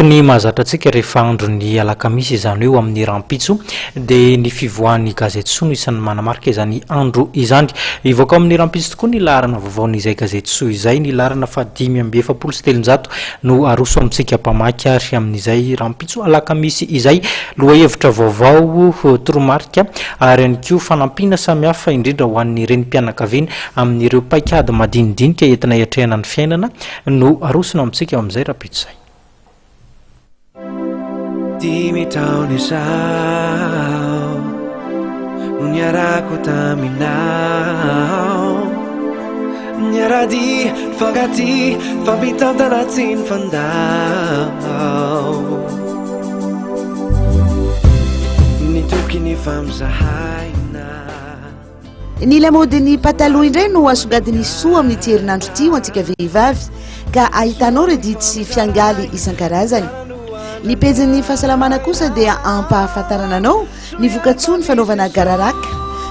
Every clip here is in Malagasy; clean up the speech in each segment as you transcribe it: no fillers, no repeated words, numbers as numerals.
Araka ny mahazatra antsika rehefa andron'ny alakamisy izany hoe ho amin'ny rahampitso dia ny fivoahan'ny gazety soa no isan'ny manamarika izany andro izany. Hivoaka ao amin'ny rahampitso tokoa ny laharana vaovaon'izay gazety soa izay. Ny laharana faha 345 no aroso amintsika mpamaky ary amin'izay rahampitso alakamisy izay. Lohahevitra vaovao, toromarika ary ihany koa fanampiana samihafa indrindra ho an'ny renim-pianakaviana amin'ireo paikady madinidinika entina hiatrehana ny fiainana no arosona amintsika ao amin'izay rahampitso izay. Dimy taona izao no niarahako taminao Niara-dia, nifankatia, nifampitantana tsy nifandao Nitoky nifampizahaina Ny lamaodin'ny pataloha indray no asongadin'i Soa amin'ity herinandro ity ho antsika vehivavy ka ahitanao ireo didy sy fiangaly isan-karazany. Ny pejin'ny fahasalamana kosa dia ampahafantarana anao ny vokatsoa ny fanaovana gararaka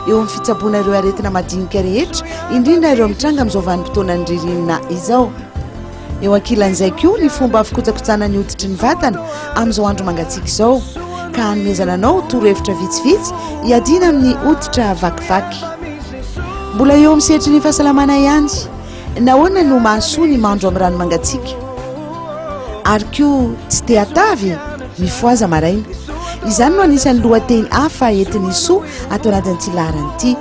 eo amin'ny fitsaboana ireo aretina madinika rehetra, indrindra ireo mitranga amin'izao vanim-potoanan'ny ririnina izao. Eo ankilan'izay koa ny fomba fikojakojana ny hoditry ny vatana amin'izao andro mangatsiaka izao, ka hanomezana anao torohevitra vitsivitsy hiadiana amin'ny hoditra vakivaky. Mbola eo amin'ny sehatry ny fahasalamana ihany, nahoana no mahasoa ny mandro amin'ny rano mangatsiaka? Ary koa tsy te hatavy e? Mifohaza maraina. Izany no anisan'ny lohateny hafa entin'i Soa ato anatin'ity laharana ity.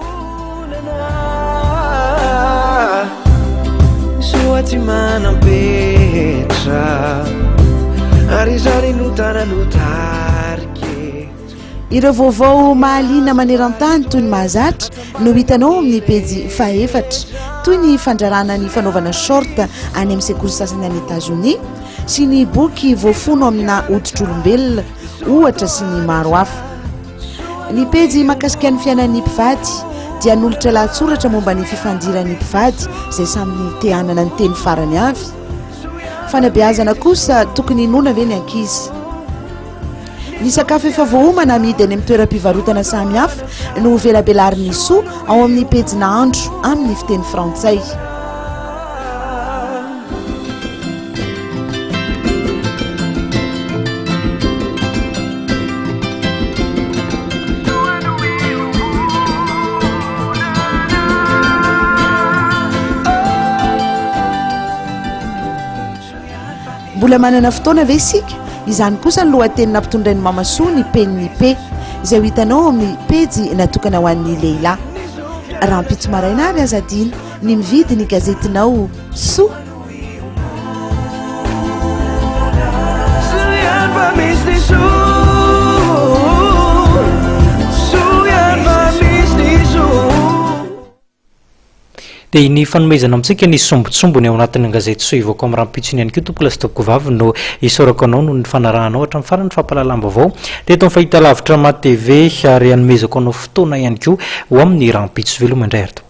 Soa tsy manam-petra ary izany no tana-notarika Ireo vaovao mahaliana maneran-tany toy ny mahazatra no hitanao ao amin'ny pejy fahefatra, toy ny fandrarana ny fanaovana short any amin'ny sekoly sasany any Etazonia sy ny boky voafono amina hoditr'olombelona, ohatra, sy ny maro hafa. Ny pejy mahakasika ny fiainan'ny mpivady dia hanolotra lahatsoratra momba ny fifandiran'ny mpivady izay samy te hanana ny teny farany avy. Fanabeazana kosa, tokony hinoana ve ny ankizy? Ny sakafo efa voaomana amidy any amin'ny toeram-pivarotana samihafa no hovelabelarin'i Soa ao amin'ny pejy Nahandro amin'ny fiteny frantsay. Mbola manana fotoana ve isika? Izany kosa ny lohateny nampitondrain'i Mama Soa ny penin'ny P, izay ho hitanao ao amin'ny pejy natokana ho an'ny lehilahy. Rahampitso maraina ary aza adino ny mividy ny gazetinao Soa. Dia ny fanomezana amintsika ny sombintsombiny ao anatin'ny gazety Soa hivoaka amin'ny rahampitso iny ihany koa tompoko lahy sy tompoko vavy no isaorako anao noho ny fanarahanao hatramin'ny farany ny fampahalalam-baovao teto amin'ny fahitalavitra Ma TV ary hanomezako anao fotoana ihany koa ho amin'ny rahampitso. Veloma indray ary tompoko.